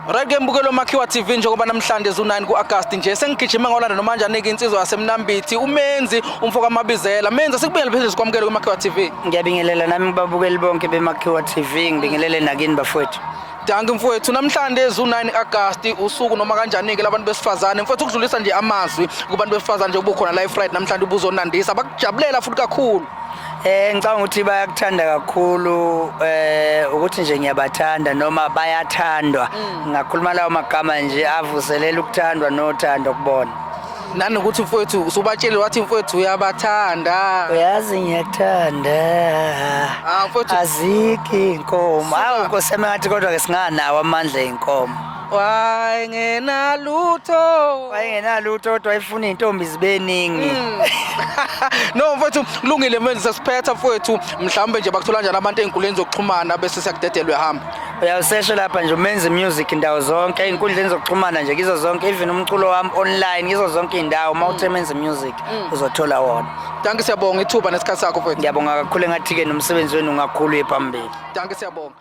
Right ke, mbukelo Makhiwa TV, njengoba namhlanje zu9 kuAugust nje, sengigijime ngolanda noma njani ke insizwa yaseMnambithi, uMenzi umfo kaMabizela. Menzi, sikubingelele phezulu, sikwamukele kuMakhiwa TV. Ngiyabingelela nami kubabukeli bonke beMakhiwa TV, ngibingelele nakini bafowethu. Dankie mfowethu. Namhlanje zu9 August, usuku noma kanjani ke labantu besifazane. Mfowethu, ukudlulisa nje amazwi kubantu besifazane nje ubukhona la eFriday namhlanje, ubuzonandisa, bakujabulela futhi kakhulu. Ngicabanga ukuthi bayakuthanda kakhulu, ukuthi nje ngiyabathanda noma bayathandwa. Ngakhuluma lawo magama nje avuselela ukuthandwa nothando kubona. Nanokuthi mfowethu usubatshele wathi mfowethu uyabathanda. Uyazi ngiyakuthanda. Ah, mfowethu. Azikho inkomo. Awu Nkosi yami, ngathi kodwa ke singanawo amandla einkomo. Wayengenalutho. Wayengenalutho kodwa wayefuna izintombi zibe ningi. No mfowethu, kulungile manje, sesiphetha mfowethu. Mhlawumbe nje bakuthola kanjani abantu ey'nkundleni zokuxhumana, bese siyakudedela, uyahamba? Uyawusesha lapha nje uMenzi Music indawo zonke, ey'nkundleni zokuxhumana nje, kizo zonke, even umculo wami online kizo zonke iy'ndawo. Uma uthe Menzi Music uzothola wona. Dankie, siyabonga ithuba nesikhathi sakho mfowethu. Ngiyabonga kakhulu, engathi-ke nomsebenzi wenu ungakhulu uye phambili. Dankie, siyabonga.